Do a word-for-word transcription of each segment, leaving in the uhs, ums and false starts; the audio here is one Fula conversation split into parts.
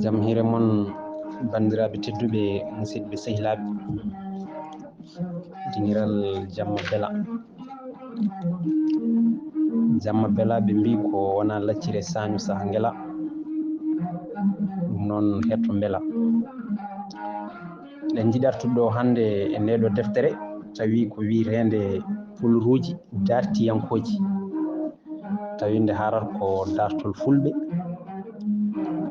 Jam hiire mon, banndiraaɓe tedduɓe, musidɓe sehilaaɓe. Dingiral jamma bela. Jamma bela ɓe mbii ko wona laccire sañu saha ngela. Ɗum noon hetto mbela. Eɗen njiɗi artude ɗo hannde e nde ɗo deftere, tawi ko wiyeteende Pulruuji Daartiyankooji. Tawi nde haarat ko daartol fulɓe.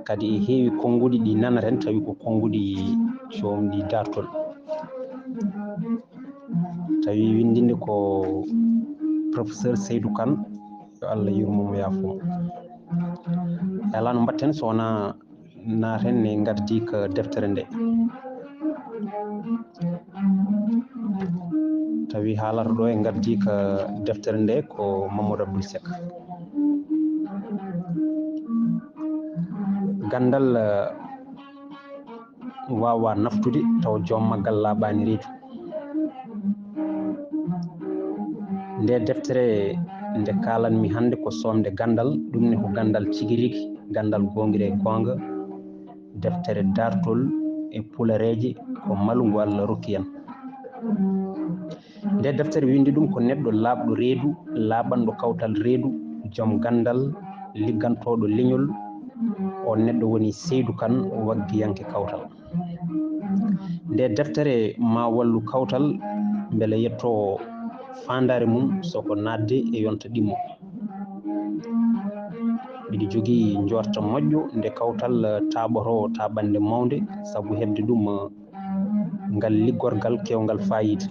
Kadi e heewi konnguɗi ɗi nanaten, tawi ko konnguɗi coomɗi daartol. Tawi winndinde ko professeur Seydou Kane, yo Allah yurmo mo, yaafo mo. E alaa no mbaɗten so wonaa naaten e ngardiika deftere nde. Tawi haalata ɗo e ngardiika deftere nde ko Mamadou Abdoul Seck. Ganndal, eh, waawaa naftude taw joom maggal laaɓaani reedu. Nde deftere nde kaalanmi hannde ko soomde ganndal, ɗum ne ko ganndal tigi rigi, ganndal goongre e goonga, deftere daartol e pulareeje ko malu ngu Allah rokki en. Nde deftere winndi ɗum ko neɗɗo laaɓɗo reedu, laaɓanɗo kawtal reedu, joom ganndal, liggantooɗo leñol. On neɗɗo woni Seydou Kane, waggiyanke kawtal. Nde deftere ma wallu kawtal mbele yettoo faandaare mum soko naatde e yonta ɗimmo. Mbiɗo jogii njoorta moƴƴo nde kawtal taaɓotoo taaɓannde mawnde, sabu heɓde ɗum ngal liggorgal keewngal faayiida.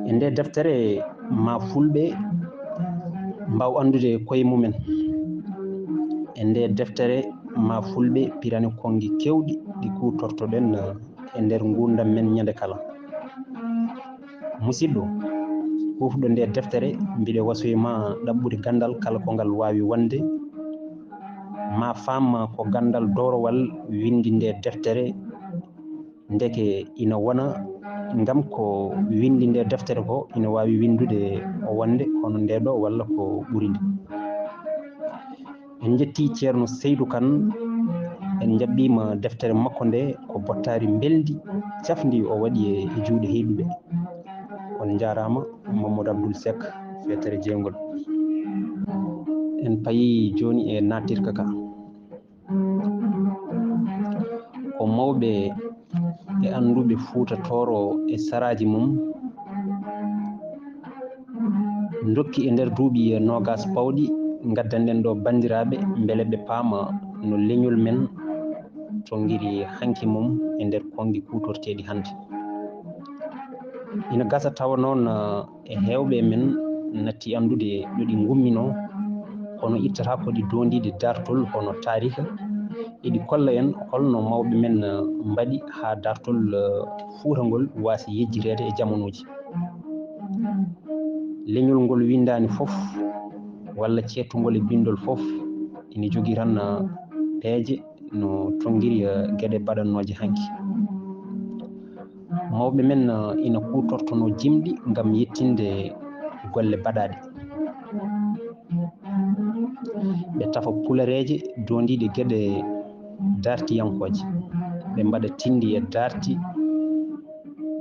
E nde deftere ma fulɓe mbaaw anndude koye mumen. E nde deftere ma fulɓe pirane konngi keewɗi ɗi kuutortoɗen e nder nguurndam men ñande kala. Musidɗo, huufɗo nde deftere, mbiɗo wasoyi ma ɗaɓɓude ganndal kala ko ngal waawi wonde. Ma faam ko ganndal dowrowal winndi nde deftere, ndeke ina wona ngam ko winndi nde deftere ko ina waawi winndude o wonde hono nde ɗo walla ko ɓuri nde. En njetti Ceerno Seydou Kane, en njaɓɓiima deftere makko nde, ko bottaari mbelndi, cafndi o waɗi e, e juuɗe heyɗuɓe. On njaaraama, Mamadou Abdoul Seck, feetere jeygol. En payi jooni e naattirka ka. Ko mawɓe e annduɓe Fuuta Tooro e saraaji mum ndokki e nder duuɓi noogas pawɗi, ngaddanɗen ɗo banndiraaɓe, mbele ɓe paama no leñol men tonngiri hanki mum e nder konngi kuutorteeɗi hannde. Ina gasa tawa noon, eh, e heewɓe men natti anndude ɗo ɗi ngumminoo, kono ittata ko ɗi doondiiɗe daartol hono taariika. Eɗi kolla en holno mawɓe men, eh, mbaɗi haa daartol, eh, Fuuta ngol waasi yejjiteede e jamanuuji. Leñol ngol winndaani fof, walla ceettungol e binndol fof, ina jogii tan, eh, peeje no tonngiri, eh, geɗe baɗannooje hanki. Mawɓe men, eh, ina kuutortonoo jimɗi ngam yettinde golle baɗaaɗe. Ɓe tafa pulareeje doondiiɗe geɗe daartiyankooje. Ɓe mbaɗa tinndi e daarti.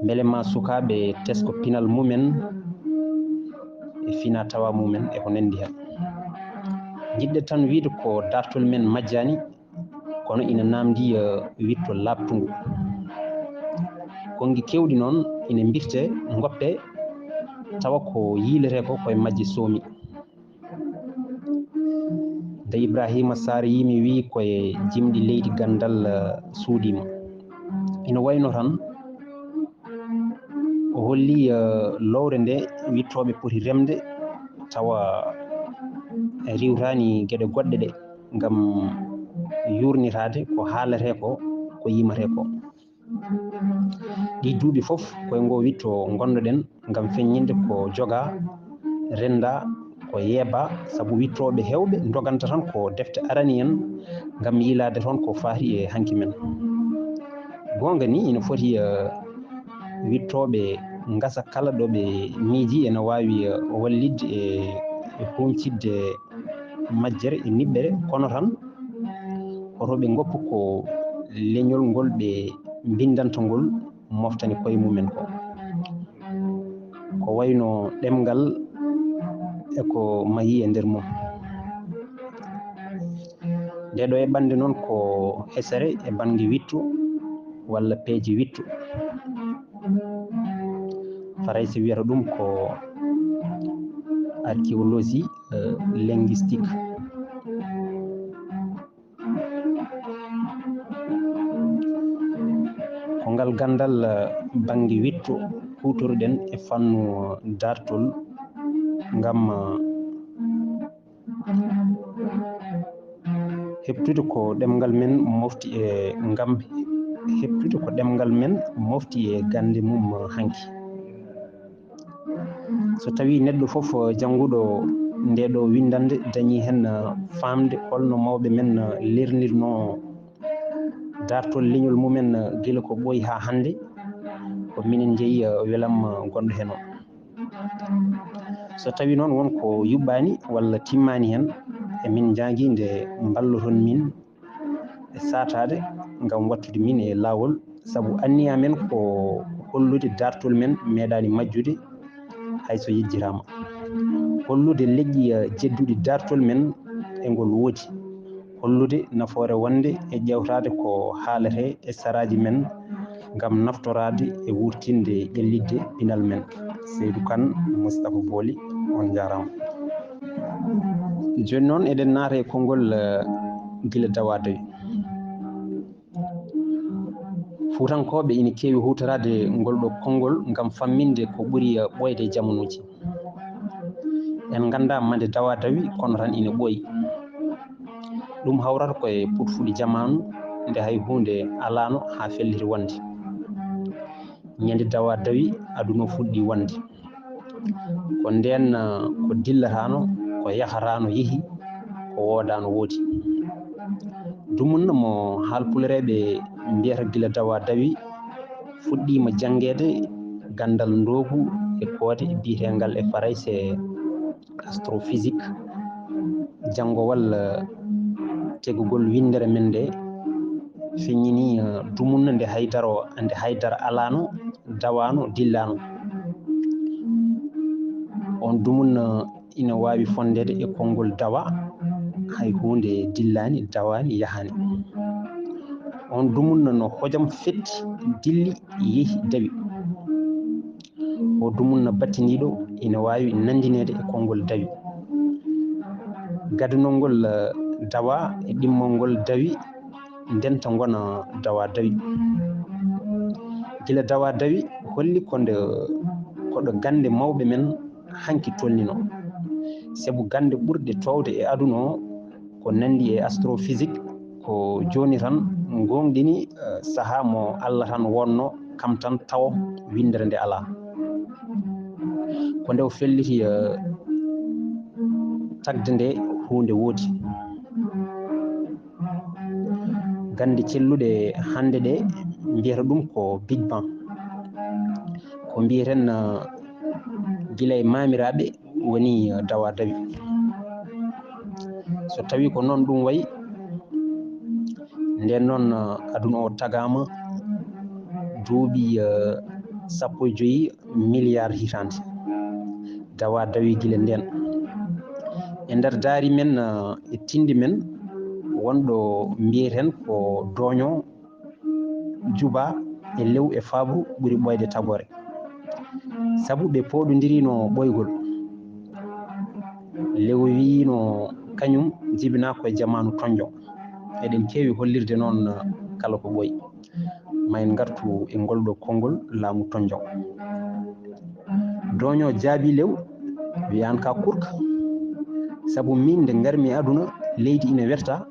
Mbele ma sukaaɓe tesko pinal mumen e fina tawa mumen e ko nanndi heen. Njiɗde tan wiyde ko daartol men majjaani, kono ina naamndi, eh, wiɗto laaɓtungo. Konngi keewɗi noon ina mbirtee, ngoppee, tawa ko yiiletee ko koye majje soomi. Nde Ibraahiima Saar yimi, wiyi koye jimɗi leydi ganndal, eh, suudiima. Ina wayno tan, o holli, eh, lowre nde wiɗtooɓe poti remde, tawa riiwtaani geɗe goɗɗe ɗe, ngam yuurnitaade ko haaletee ko, ko yimatee ko. Ɗii duuɓi fof, koye ngoo wiɗto ngonnoɗen, ngam feññinde ko jogaa, renndaa, ko yeebaa, sabu wiɗtooɓe heewɓe ndoganta tan ko defte arani en, ngam yiilaade toon ko faati e hanki men. Goonga ni, ina foti, eh, wiɗtooɓe ngasa kala ɗo ɓe miiji ena waawi, eh, wallitde e, e huuñcitde majjere e niɓɓere, kono tan hoto ɓe ngoppu ko leñol ngol ɓe mbinndanta ngol moftani koye mumen ko. Ko wayno ɗemngal e ko mahi e nder mum. Nde ɗo eɓɓannde noon ko hesere e bannge wiɗto walla peeje wiɗto. Farayse wiyata ɗum ko archéologie, euh, linguistique. Ko ngal ganndal, eh, bannge wiɗto kuutorɗen e fannu, eh, daartol ngam, eh, heɓtude ko ɗemngal men mofti e, ngam heɓtude ko ɗemngal men mofti e gannde mum, eh, hanki. So tawii neɗɗo fof jannguɗo ndee ɗoo winndannde dañii heen faamde hol no mawɓe men lernirnoo daartol leñol mumen gila ko ɓooyi haa hannde, ko minen njeyi welam gonɗo heen o. So tawii noon won ko yuɓɓaani walla timmaani heen, e min njaangii nde mballoton min e saataade ngam wattude min e laawol, sabu anniya men ko hollude daartol men meeɗaani majjude hay so yejjitaama. Hollude leƴƴi, eh, jedduɗi daartol men e ngol woodi. Hollude nafoore wonde e ƴeewtaade ko haalete e saraaji men ngam naftoraade e wuurtinde ƴellitde pinal men. Seydou Kane, Moustapha Boly, on njaaraama. Jooni noon eɗen naata e konngol, eh, gila dawa dawi. Fuutankooɓe ina keewi huutoraade ngol ɗoo konngol ngam famminde ko ɓuri, eh, ɓooyde e jamanuuji. En nganndaa mande dawa dawi, kono tan ina ɓooyi. Ɗum hawrata ko e putfuɗi jamaanu, nde hay huunde alaano haa felliti wonde. Ñande dawa dawi, aduna o fuɗɗi wonde. Ko ndeen, eh, ko dillataano, ko yahataano yehi, ko woodaano woodi. Dumunna mo haalpulereeɓe mbiyata gila dawa dawi, fuɗɗiima janngeede ganndal ndoogu e koode biyeteengal e Farayse astrophysique. Janngowal, eh, tegugol winndere men nde feññinii, eh, dumunna nde haydara o, nde haydara alaano, dawaano, dillaano. On dumunna ina waawi fonndeede e konngol dawa, hay huunde dillaani, dawaani, yahaani. On dumunna no hojom fetti, dilli, yehi, dawi. O dumunna battindiiɗo ina waawi nanndineede e konngol dawi. Gadunol ngol, eh, dawa e ɗimmol ngol dawi ndenta ngona dawa dawi. Gila dawa dawi holli ko nde, ko ɗo gannde mawɓe men hanki tolnino. Sabu gannde ɓurɗe toowde e aduna o ko nanndi e astrophysique, ko jooni tan ngoongɗini, eh, sahaa mo Allah tan wonno kam tan tawo winndere nde alaa. Ko nde o felliti, eh, tagde nde huunde woodi. Gannde celluɗe hannde ɗe mbiyata ɗum ko Big Bang. Ko mbiyeten, eh, gila e maamiraaɓe woni, eh, dawa dawi. So tawii ko noon ɗum wayi, ndeen noon, eh, aduna o tagaama duuɓi, eh, sappo e joyi milliard hitaande. Dawa dawi gila ndeen. E nder daari men, eh, e tindi men, wonɗo mbiyeten ko dooño, juba e lew e fabru ɓuri ɓooyde tagoore. Sabu ɓe pooɗondirino ɓooygol. Lew wiino kañum jibinaa ko e jamaanu tonjo. Eɗen keewi hollirde noon kala ko ɓooyi. Ma en ngartu e ngol ɗoo konngol laamu tonjo. Dooño jaabi lew, wi aan ka kurka. Sabu min nde ngarmi e aduna, leydi ina werta,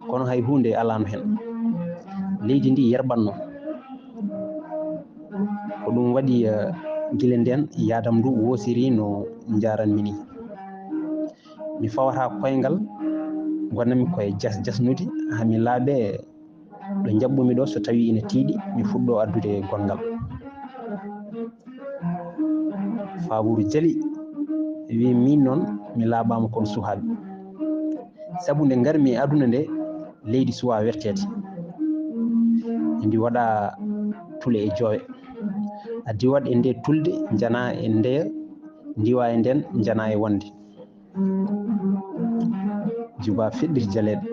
kono hay huunde alaano heen. Leydi ndi yerɓatno. Ko ɗum waɗi, eh, gila ndeen yaadam ndu woosiri no njaaranmi ni. Mi fawata koyngal, ngonanmi koye jas-, jasnude, haa mi laaɓe ɗo njaɓɓumi ɗo, so tawii ina tiiɗi, mi fuɗɗo addude gonngal. Faaburu jali, wi min noon, mi laaɓaama kono suhaaɓe. Sabu nde ngarmi e aduna nde, leydi suwaa werteede. Ndi waɗa tule e joowe. A diwat e nde tulde, njana e ndeya, ndiwa e nden, njana e wonde. Juba feɗɗir jaleeɗe.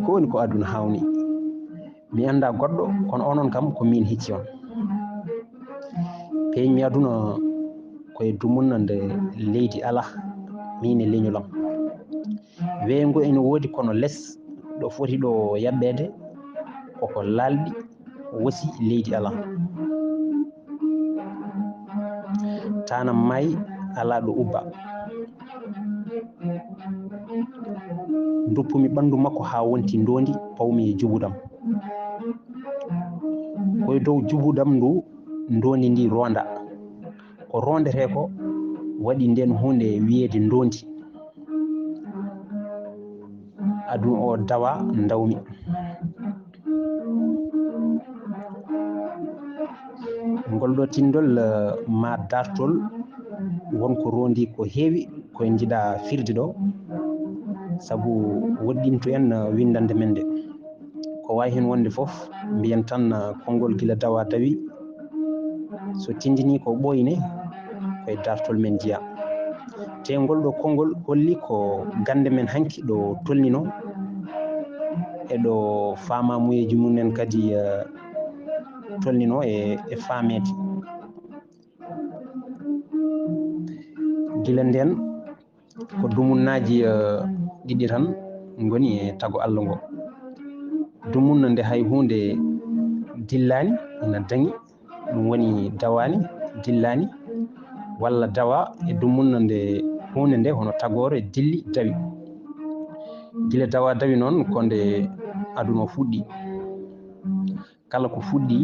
Ko woni ko aduna hawni? Mi annda goɗɗo, kono onon kam ko min hecci on. Peeñmi aduna ko e dumunna nde leydi alaa, min e leñol am. Weeyo ngo ene woodi, kono les ɗo foti ɗo yaɓɓeede koko laalɗi, wosi leydi alaa. Tanam maayi, alaa ɗo ubba. Nduppumi ɓanndu makko haa wonti ndoondi, pawmi e jubudam. Ko e dow jubudam ndu ndoondi ndi ronda. Ko rondetee ko waɗi nden huunde wiyeede ndoondi. Aduna o dawa ndawmi. Ngol ɗo tinndol, eh, ma dartol won ko rondi ko heewi ko en njiɗa firde ɗo, sabu woɗɗintu en, eh, winndannde men nde. Ko waawi heen wonde fof, mbiyen tan, eh, konngol gila dawa dawi, so tinndinii ko ɓooyne, ko e dartol men njiya. Te ngol ɗo konngol holli ko gannde men hanki ɗo tolnino, e ɗo faamamuyeeji mum en kadi, eh, tolnino e, e faameede. Gila ndeen, ko dumunnaaji, eh, ɗiɗi tan ngoni e tago Allah ngo. Dumunna nde hay huunde dillaani, ina daŋi, ɗum woni dawaani, dillaani, walla dawa e dumunna nde huunde nde hono tagoore dilli, dawi. Gila dawa dawi noon ko nde aduna o fuɗɗi. Kala ko fuɗɗi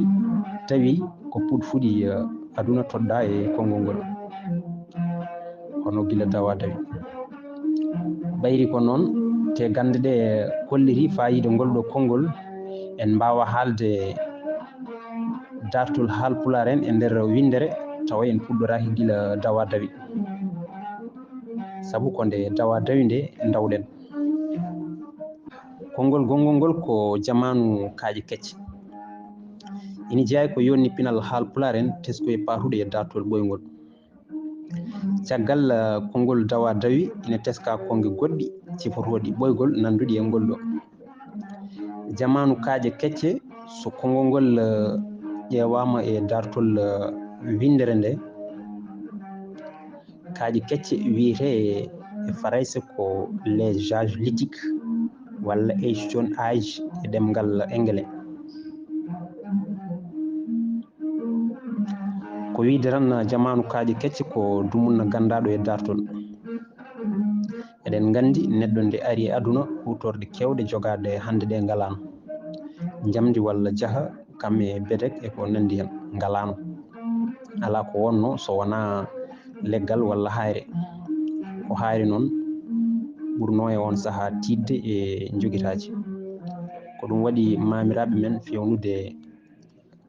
tawi ko puɗfuɗi, eh, aduna toɗɗa e konngol ngol. Kono gila dawa dawi. Ɓayri ko noon, te gannde ɗe kolliri faayiida ngol ɗo konngol, en mbaawa haalde dartol haalpulaar en e nder winndere, tawa en puɗɗoraaki gila dawa dawi. Sabu ko nde dawa dawi nde ndawɗen. Konngol gonngol ngol ko jamaanu kaaƴe kecce. Ina jeyaa ko yonni pinal haalpulaar en tesko e paatuɗo e dartol ɓooyngol. Caggal, eh, konngol dawa dawi ina teska konnge goɗɗi cifotooɗi ɓooygol nannduɗi e ngol ɗo. Jamaanu kaaƴe kecce, so konngol ngol, eh, ƴeewaama e dartol, eh, winndere nde, kaaƴe kecce wiyetee e, e Farayse ko les âges lithiques walla ancient age e ɗemngal Engele. Ko wiyde tan, jamaanu kaaƴe kecce ko dumunna ganndaaɗo e dartol. Eɗen nganndi neɗɗo nde ari e aduna, huutorɗe keewɗe jogaaɗe hannde ɗe ngalaano. Njamndi walla jaha, kam e bedek e ko nanndi heen, ngalaano. Alaa ko wonno so wonaa leggal walla haayre. Ko haayre noon ɓurno e oon sahaa tiiɗde e njogitaaji. Ko ɗum waɗi maamiraaɓe men feewnude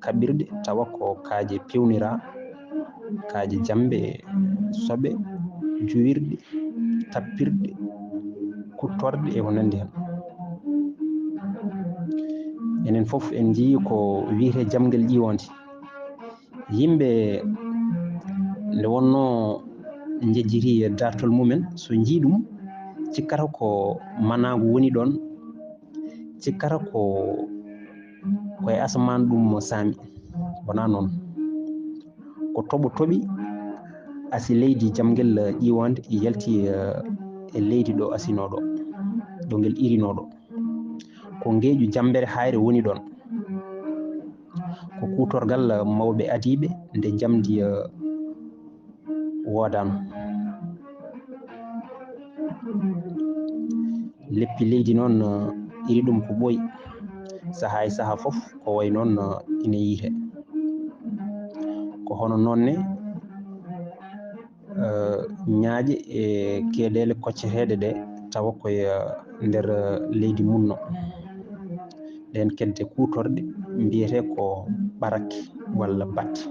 kaɓirɗe tawa ko kaaƴe peewnira, kaaƴe jammbe, soɓe, juwirɗe, tappirɗe, kuttorɗe e ko nanndi heen. Enen fof en njiyii ko wiyetee jamngel ƴiiwoonde. Yimɓe nde wonnoo njejjiti e dartol mumen, so njii ɗum, cikkata ko manaagu woni ɗoon, cikkata ko, ko e asamaan ɗum saami. Wonaa noon. Ko toɓo toɓi, asi leydi jamngel ƴiiwoonde, yalti, eh, e leydi ɗo asinoo ɗo, ɗo ngel irinoo ɗo. Ko ngeeƴu jammbere haayre woni ɗoon. Ko kuutorgal mawɓe adiiɓe nde njamndi, eh, woodaano. Leppi leydi noon, eh, iri ɗum ko ɓooyi. Sahaa e sahaa fof ko wayi noon, eh, ina yiytee. Ko hono noon ne, eh, ñaaƴe e keeɗeele kocceteeɗe ɗe tawa ko e, eh, nder, eh, leydi munno. Ɗeen kedde kuutorɗe mbiyetee ko ɓarake walla batte.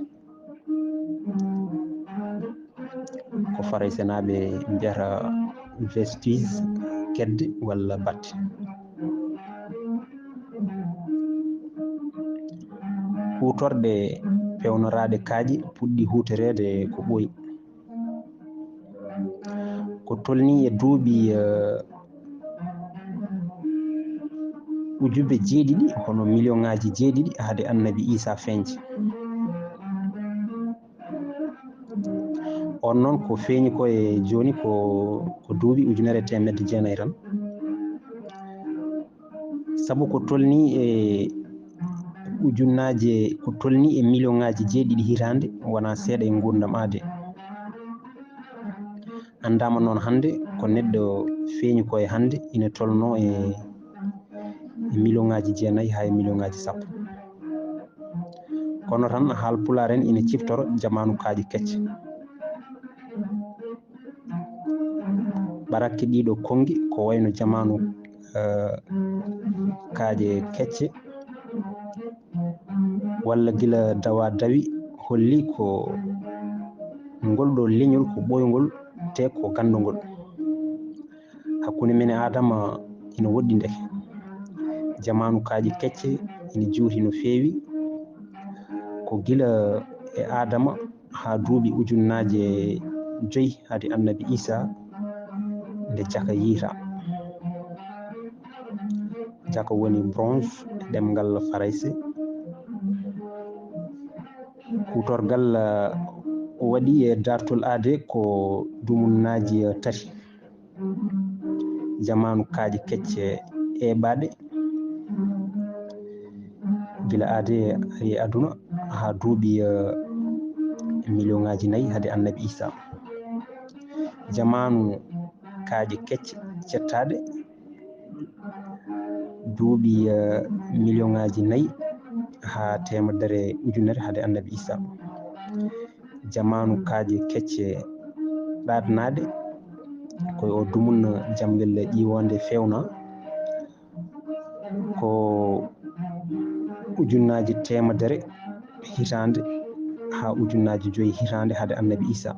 Ko Faraysenaaɓe mbiyata vestige. kedde walla batte. Kuutorɗe peewnoraaɗe kaaƴe puɗɗii huutoreede ko ɓooyi. Ko tolnii e duuɓi, eh, ujubbe jeeɗiɗi, hono miliyoŋaaji jeeɗiɗi hade Annabi Iisaa feeñde. On noon ko feeñi ko e jooni ko, ko duuɓi ujunere e teemedde jeenayi tan. Sabu ko tolnii e ujunnaaje, ko tolnii e miliyoŋaaji jeeɗiɗi hitaande wonaa seeɗa e nguurndam aadee. Anndaama noon hannde ko neɗɗo feeñi ko e hannde ina tolnoo e, e miliyoŋaaji jeenayi haa e miliyoŋaaji sappo. Kono tan, Haalpulaar en ina ciftoro jamaanu kaaƴe kecce. Ɓarakke ɗiɗo konngi ko wayno jamaanu, eh, kaaƴe kecce, walla gila dawa dawi, holli ko ngol ɗo leñol ko ɓooyngol te ko ganndongol. Hakkunde men e Aadama ina woɗɗi ndeke. Jamaanu kaaƴe kecce ina juuti no feewi. Ko gila e Aadama haa duuɓi ujunnaaje joyi hade Annabi Iisaa nde jaka yiytaa. Jaka woni bronze e ɗemngal Farayse. Kuutorgal, eh, waɗi e daartol aadee ko dumunnaaji, eh, tati. Jamaanu kaaƴe kecce eeɓaaɗe, gila aadee ari e aduna haa duuɓi, eh, miliyoŋaaji nayi hade Annabi Iisaa. Jamaanu kaaƴe kecce cettaaɗe, duuɓi, eh, miliyoŋaaji nayi haa teemedere ujunere hade Annabi Iisaa. Jamaanu kaaƴe kecce ɗaatnaaɗe, ko e o dumunna jamngel ƴiwoonde feewnaa, ko ujunnaaji teemedere hitaande haa ujunnaaji joyi hitaande hade Annabi Iisaa.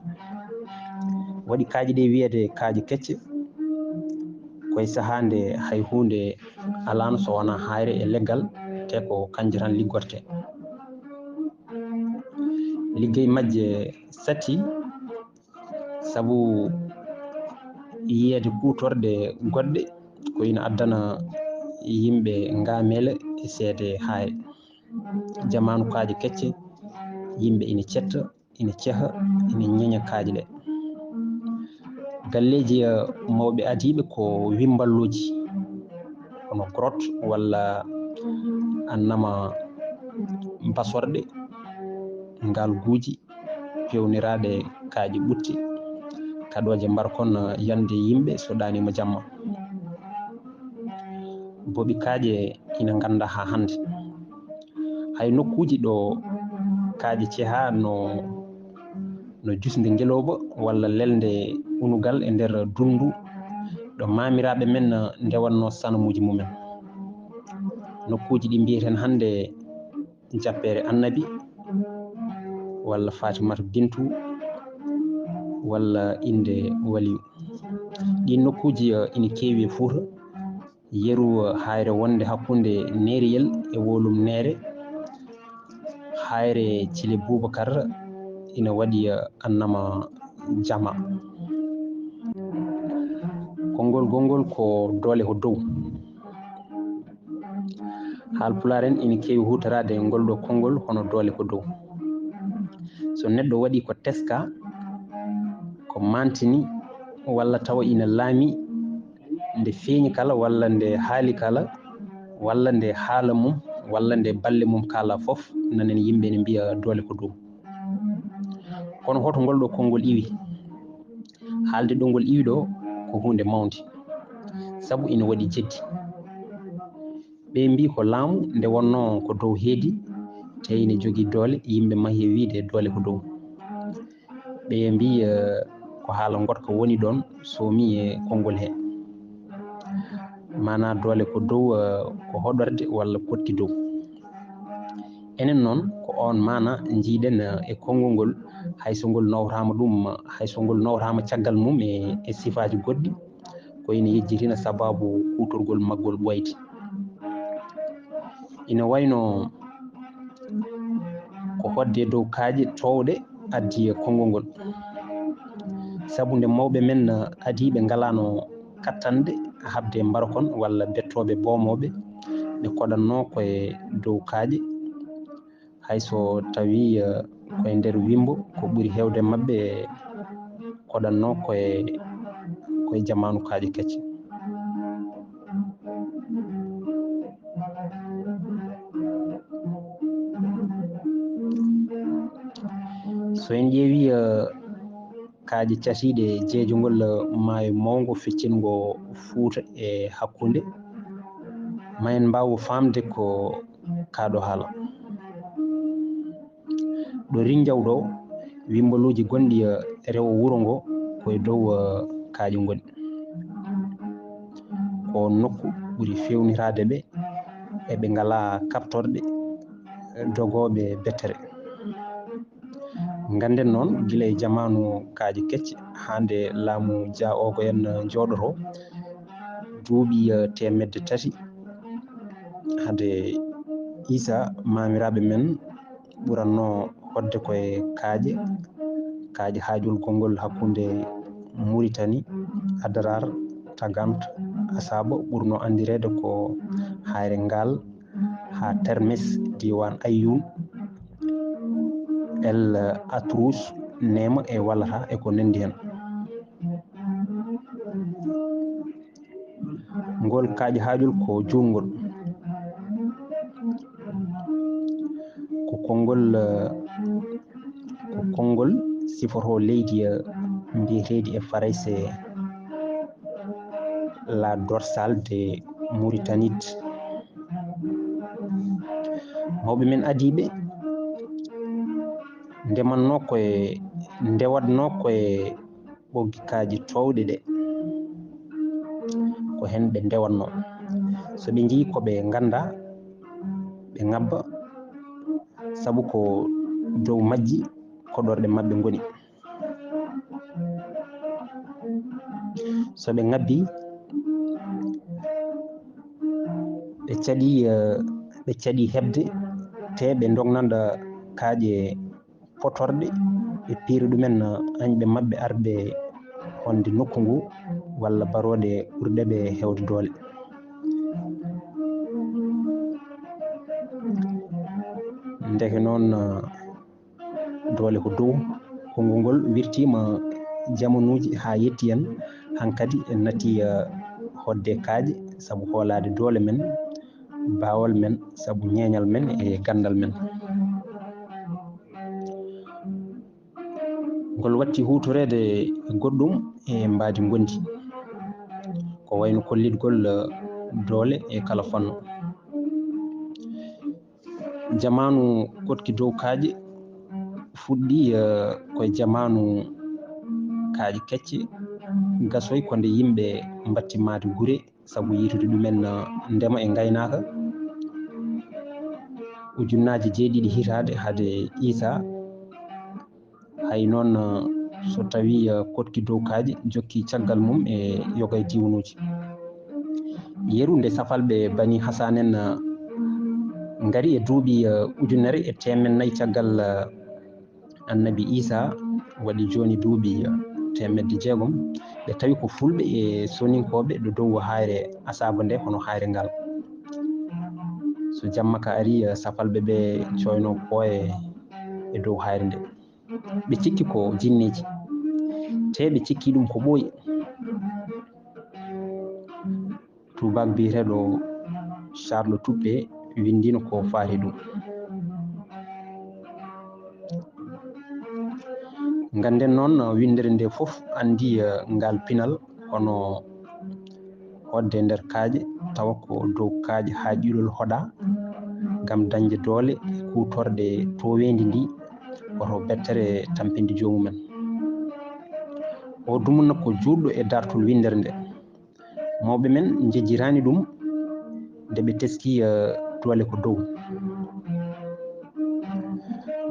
Waɗi kaaƴe ɗe wiyetee kaaƴe kecce, ko e sahaa nde hay huunde alaano so wonaa haayre e leggal, te ko kanje tan liggortee. Liggey majje satii, sabu yiyeede kuutorɗe goɗɗe ko ina addana yimɓe ngaameele e seede haayre. Jamaanu kaaƴe kecce, yimɓe ina cetta, ina ceha, ina ñeña kaaƴe ɗe. Galleeji, eh, mawɓe adiiɓe ko wimballuuji, hono grotte walla annama basorɗe, ngalguuji, peewniraaɗe kaaƴe ɓutti, kaɗooje mbarkon yande yimɓe so ɗaaniima jamma. Boɓi kaaƴe ina ngannda haa hannde. Hay nokkuuji ɗo kaaƴe cehaa no, no jusnde ngelooba walla lelnde unugal e nder dunndu, ɗo maamiraaɓe men ndewatnoo sanamuuji mumen. Nokkuuji ɗi mbiyeten hannde Jappeere Annabi, walla Fatimata Bintu, walla innde waliyu. Ɗiin nokkuuji, eh, ina keewi e Fuuta. Yeru, eh, haayre wonnde hakkunde Neeriyel e Wolum Neere, haayre Cile Buubakar ina waɗi, eh, annama jama. Konngol gonngol ko doole ko dow. Haalpulaar en ina keewi huutoraade ngol ɗo konngol hono doole ko dow. So neɗɗo waɗi ko teska, ko mantini, walla tawa ina laami, nde feeñi kala, walla nde haali kala, walla nde haala mum, walla nde balle mum kaala fof, nanen yimɓe ene mbiya doole ko dow. Kono hoto ngol ɗo konngol iwi? Haalde ɗo ngol iwi ɗo ko huunde mawnde, sabu ina waɗi jeddi. Ɓe mbii ko laamu nde wonnoo ko dow heedi, te ina jogii doole, yimɓe mahi e wiide doole ko dow. Ɓe mbii, eh, ko haala ngoɗka woni ɗoon, soomi e konngol he. Maanaa doole ko dow, eh, ko hoɗorde walla poɗki dow. Enen noon, ko oon maana njiiɗen, eh, e konngol ngol, hay so ngol nawraama ɗum, hay so ngol nawraama caggal mum e, e sifaaji goɗɗi, ko ina yejjitina sababu kuutorgol maggol ɓooyde. Ina wayno ko hoɗde dow kaaƴe toowɗe addi konngol ngol. Sabu nde mawɓe men adiiɓe ngalaano kattanɗe haɓde mbarkon walla bettooɓe boomooɓe, ɓe koɗatnoo ko e dow kaaƴe. Hay so tawii, eh, ko e nder wimbo, ko ɓuri heewde maɓɓe koɗatnoo ko e, ko e jamaanu kaaƴe kecce. So en ƴeewii, eh, kaaƴe catiiɗe jeejungol maayo mawngo feccingo Fuuta e hakkunde, ma en mbaaw faamde ko kaa ɗoo haala. Ɗo Rinjaw ɗo, wimbolooji gonɗi, eh, rewo wuro ngo ko e dow, eh, kaaƴe ngoni. Ko nokku ɓuri feewniraade ɓe, e ɓe ngalaa kaɓtorɗe, eh, dogooɓe bettere. Ngannden noon, gila e jamaanu kaaƴe kecce haa nde laamu Jaa Oogo en jooɗotoo, duuɓi, eh, teemedde tati hade Iisaa, maamiraaɓe men ɓuratnoo hoɗde ko e kaaƴe, kaaƴe haajol gonngol hakkunde Muritani, Adaraar, Tagant, Asaaba, ɓurnoo anndireede ko Haayre Ngaal, haa Termes, diiwaan Ayyuun, El Atrus, Neema e Walata e ko nanndi heen. Ngol kaaƴe haajol ko juutngol. Ko konngol, eh, ko konngol sifoto leydi, eh, mbiyeteedi e Farayse la dorsale de Mauritanie. Mawɓe men adiiɓe ndematnoo ko e, ndewatnoo ko e ɓoggi kaaƴe toowɗe ɗe, ko heen ɓe ndewatnoo. So ɓe njiyii ko ɓe nganndaa, ɓe ŋabba, sabu ko dow majji koɗorɗe maɓɓe ngoni. So ɓe ŋabbii, ɓe caɗii, eh, ɓe caɗii heɓde, te ɓe ndognanda kaaƴe potorɗe, ɓe piira ɗumen, eh, añɓe maɓɓe arɓe wonde nokku ngu walla barooɗe ɓurɗe ɓe heewde doole. Ndeke noon, eh, doole ko dow, konngol ngol wirtiima jamanuuji haa yetti en, hankadi en natti, eh, hoɗde kaaƴe sabu hoolaade doole men, baawal men, sabu ñeeñal men e ganndal men. Ngol watti huutoreede e goɗɗum e mbaadi ngonndi, ko wayno kollitgol, eh, doole e kala fannu. Jamaanu koɗki dow kaaƴe fuɗɗii, eh, ko e jamaanu kaaƴe kecce, gasoy ko nde yimɓe mbattimaade gure sabu yiitude ɗumen, eh, ndema e ngaynaaka. Ujunnaaji jeeɗiɗi hitaande hade Iisaa, hay noon, eh, so tawii, eh, koɗki dow kaaƴe jokki caggal mum e yoga e diiwanuuji. Yeru nde safalɓe Bani Hasan en, eh, ngari e duuɓi, eh, ujunere e teemen nayi caggal, eh, Annabi Iisaa, waɗi jooni duuɓi, eh, teemedde jeegom, ɓe tawi ko Fulɓe e Soninkooɓe ɗo dow haayre Asaaba nde, hono haayre ngal. So jamma ka arii, eh, safalɓe ɓe coynoo pooye e dow haayre nde. Ɓe cikki ko jinneeji, te ɓe cikki ɗum ko ɓooyi. Tuubaak biyeteeɗo Charles Toupé winndiino ko faati ɗum. Ngannden noon, winndere nde fof anndi, eh, ngal pinal, kono hoɗde e nder kaaƴe, tawa ko dow kaaƴe haa ƴiiɗol hoɗaa, ngam dañde doole e kuutorɗe tooweendi ndi, woto bettere tampinde joomum en. O dumunna ko juutɗo e daartol winndere nde. Mawɓe men njejjitaani ɗum nde ɓe teskii, eh, doole ko dow.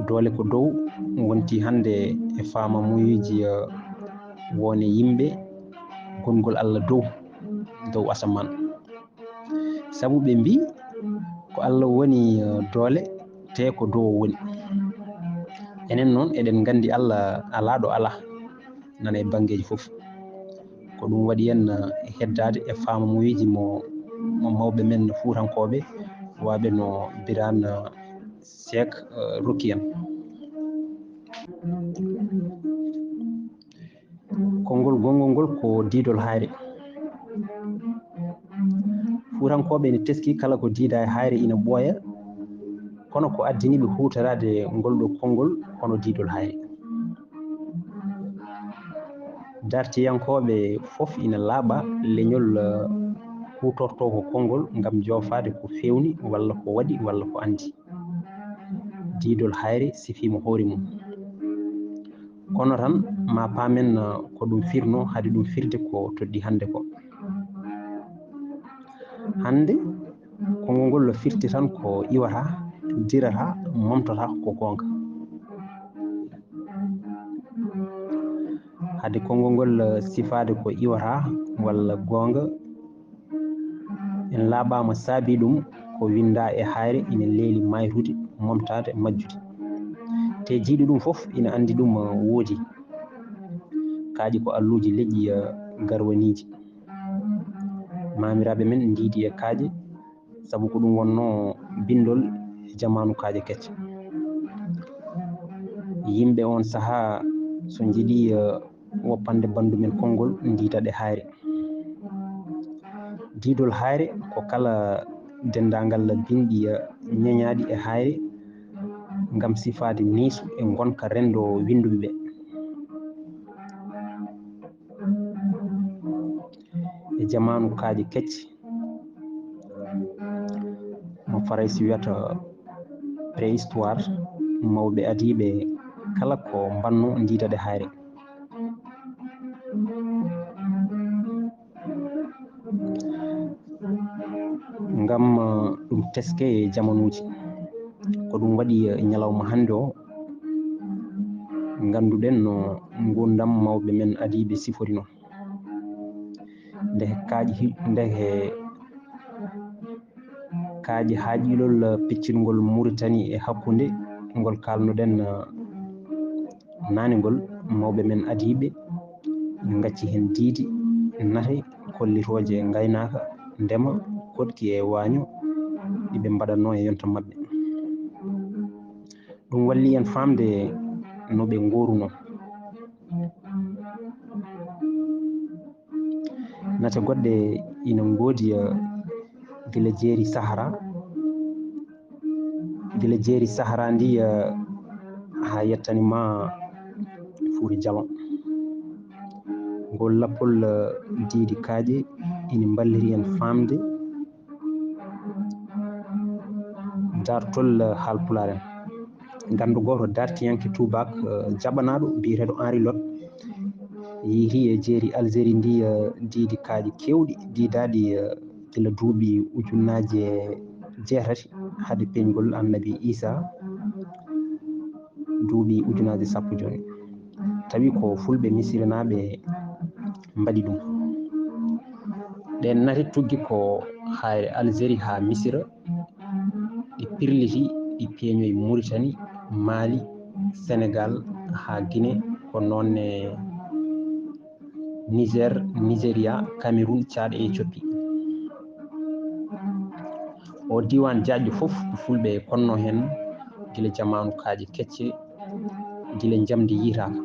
Doole ko dow ngonti hannde e faamamuyuuji, eh, wone yimɓe, gongol Alla dow. dow asamaan. Sabu ɓe mbii ko Allah woni doole, te ko dow woni. Enen noon eɗen nganndi Allah alaa ɗo alaa, nana e banngeeji fof. Ko ɗum waɗi en heddaade e faamamuyeeji mo mawɓe men fuutankooɓe, waɓe no Biraan Seek rokki en. Konngol gonngol ngol ko diidol hayre. Fuutankooɓe ene teskii kala ko diidaa e hayre ina ɓooya, kono ko addani ɓe huutoraade ngol ɗoo konngol hono diidol hayre. Dartiyankooɓe fof ina laaɓa leñol huutortoo ko konngol ngam joofaade ko feewni walla ko waɗi walla ko anndi. Diidol hayre sifiima hoore mum. Kono tan, ma paamen ko ɗum firnoo hade ɗum firde ko toɗɗii hannde ko. Hannde, konngol ngol no firti tan ko iwata, dirata, momtata ko goonga. Hade konngol ngol sifaade ko iwata walla goonga, en laaɓaama saabii ɗum ko winndaa e hayre ina leeli maayrude, momtaade, majjude. Te jiyɗo ɗum fof ina anndi ɗum woodi. Kaaƴe ko alluuji leƴƴi garwaniiji. Maamiraaɓe men ndiidi e kaaƴe, sabu ko ɗum wonnoo binndol e jamaanu kaaƴe kecce. Yimɓe oon sahaa, so njiɗii woppande banndu men konngol, ndiida ɗe hayre. Diidol hayre ko kala denndaangal binndi ñeñaaɗi e hayre ngam sifaade neesu e ngonka renndo winnduɓe ɓe. E jamaanu kaaƴe kecce, mo Farayse wiyata préhistoire, mawɓe adiiɓe kala ko mbannoo ndiida ɗe hayre. Ngam, eh, ɗum teske e jamanuuji. Ko ɗum waɗi, eh, ñalawma hannde o, ngannduɗen no nguurndam mawɓe men adiiɓe siforino. Nde kaaƴe hi-, nde he kaaƴe haa ƴiilol piccingol Muritani e hakkunde ngol kaalnuɗen, eh, naane ngol, mawɓe men adiiɓe ina ngacci heen diidi, nate, kollitooje ngaynaaka, ndema, koɗki e waaño ɗi ɓe mbaɗatnoo e yonta maɓɓe. Ɗum walli en faamde no ɓe ngoorunoo. Nate goɗɗe ina ngoodi, eh, gila jeeri Sahara, gila jeeri Sahara ndi, eh, haa yettani ma Fuuta Jalon. Ngol lappol, eh, diidi kaaƴe ina mballiri en faamde daartol, eh, Haalpulaar en. Ganndo gooto dartiyanke tuubaak, eh, jaɓanaaɗo biyeteeɗo Henri Lot yehi e jeeri Algérie ndi, eh, diidi kaaƴe keewɗi diidaaɗi, eh, gila duuɓi ujunnaaje jeetati hade peeñgol Annabi Iisaa, duuɓi ujunnaaje sappo jooni. Tawi ko fulɓe misiranaaɓe mbaɗi ɗum. Ɗeen nate tuggi ko hayre Algérie haa Misira, ɗi pirliti, ɗi peeñoyi Muritani, Maali, Senegaal, haa Gine, ko noon ne Niger, Nigeria, Cameroun, Tchad e Éthiopie. O diiwaan jaajɗo fof, fulɓe konnoo heen gila jamaanu kaaƴe kecce, gila njamndi yiytaaka.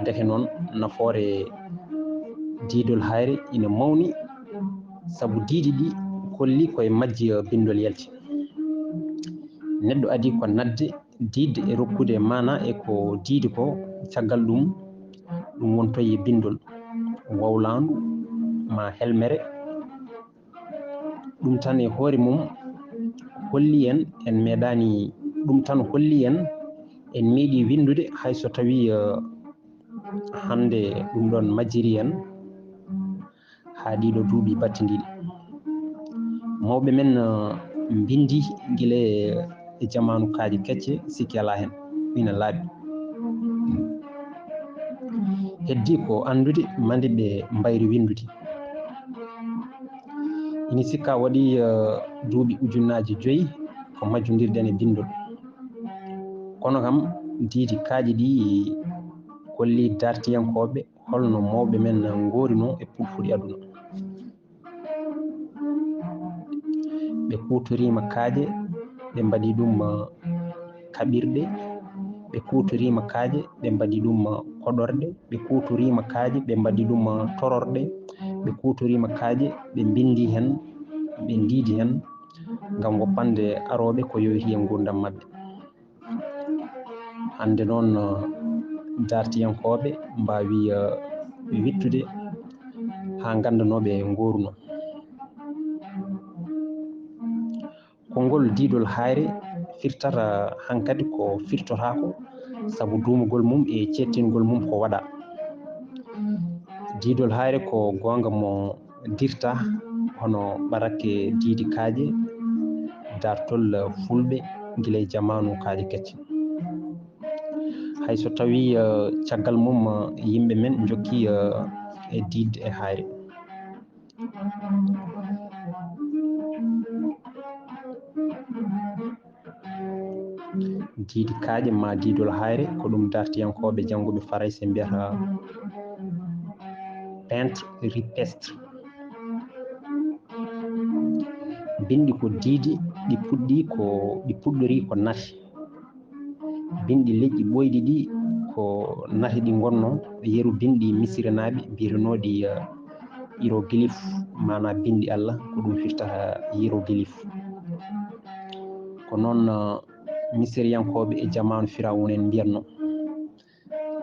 Ndeke noon, nafoore diidol hayre ina mawni, sabu diidi ɗi kolli ko e majji binndol yalti. Neɗɗo adii ko naatde, diidde e rokkude maanaa e ko diidi ko, caggal ɗum, ɗum wontoyi e binndol, wawlaandu maa helmere. Ɗum tan e hoore mum holli en, en meeɗaani, ɗum tan holli en, en meeɗii winndude, hay so tawii, eh, hannde ɗum ɗoon majjiri en haa ɗiiɗoo duuɓi battindiiɗi. Mawɓe men, eh, mbinndi gila e jamaanu kaaƴe kecce, sikke alaa heen, ina laaɓi. Heddii ko anndude, mande ɓe mbayri winndude. Ina sikka waɗi, eh, duuɓi ujunnaaji joyi ko majjondirɗen e binndol. Kono kam, diidi kaaƴe ɗi kolli dartiyankooɓe holno mawɓe men ngoori no e pulfudi aduna. Ɓe kuutoriima kaaƴe, ɓe mbaɗi ɗum, eh, kaɓirɗe, ɓe kuutoriima kaaƴe, ɓe mbaɗi ɗum, eh, koɗorɗe, ɓe kuutoriima kaaƴe, ɓe mbaɗi ɗum, eh, tororɗe, ɓe kuutoriima kaaƴe, ɓe mbinndi heen, ɓe ndiidi heen, ngam woppande arooɓe ko yowitii e nguurndam maɓɓe. Hannde noon, eh, dartiyankooɓe mbaawi, eh, wittude haa ngannda no ɓe ngooruno. Konngol diidol haayre firtata hankadi ko firtotaako, sabu duumugol mum e ceettingol mum ko waɗa. Diidol haayre ko goonga mo dirta hono ɓarakke diidi kaaƴe, dartol fulɓe gila e jamaanu kaaƴe kecce. Hay so tawii, eh, caggal mum, eh, yimɓe men njokki, eh, e diidde e haayre. Diidi kaaƴe ma diidol haayre, ko ɗum dartiyankooɓe jannguɓe Farayse mbiyata peintre rupestre. Binndi ko diidi ɗi puɗɗi ko, ɗi puɗɗori ko nate. Binndi leƴƴi ɓooyɗi ɗi ko nate ɗi ngonnoo, yeru binndi misiranaaɓe mbiyatenooɗi, eh, hiéroglyphe, maanaa binndi Allah, ko ɗum firtata hiéroglyphe. Ko noon, eh, misiriyankooɓe e jamaanu Firawuna en mbiyatnoo.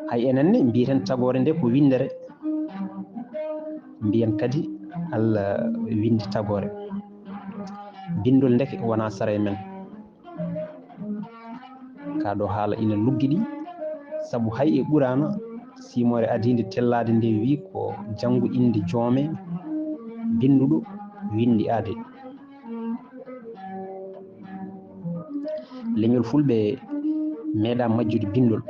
Hay enen ne mbiyeten tagoore nde ko winndere, mbiyen kadi Allah winndi tagoore. Binndol ndeke wonaa sara e men. Kaa ɗo haala ina luggiɗi, sabu hay e Quraana, siimoore adiinde tellaade nde wiyi ko janngu innde joome, binnduɗo, winndi aade. Leñol fulɓe meeɗa majjude binndol.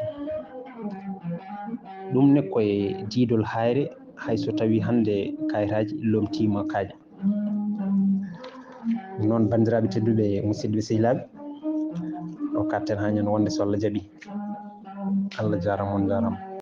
Ɗum ne ko e diidol haayre, hay so tawii hannde kayitaaji lomtiima kaaƴe. Noon, banndiraaɓe tedduɓe, musidɓe sehilaaɓe, ɗo katten haa ñande wonde so Allah jaɓi. Allah jaaraama, on njaaraama.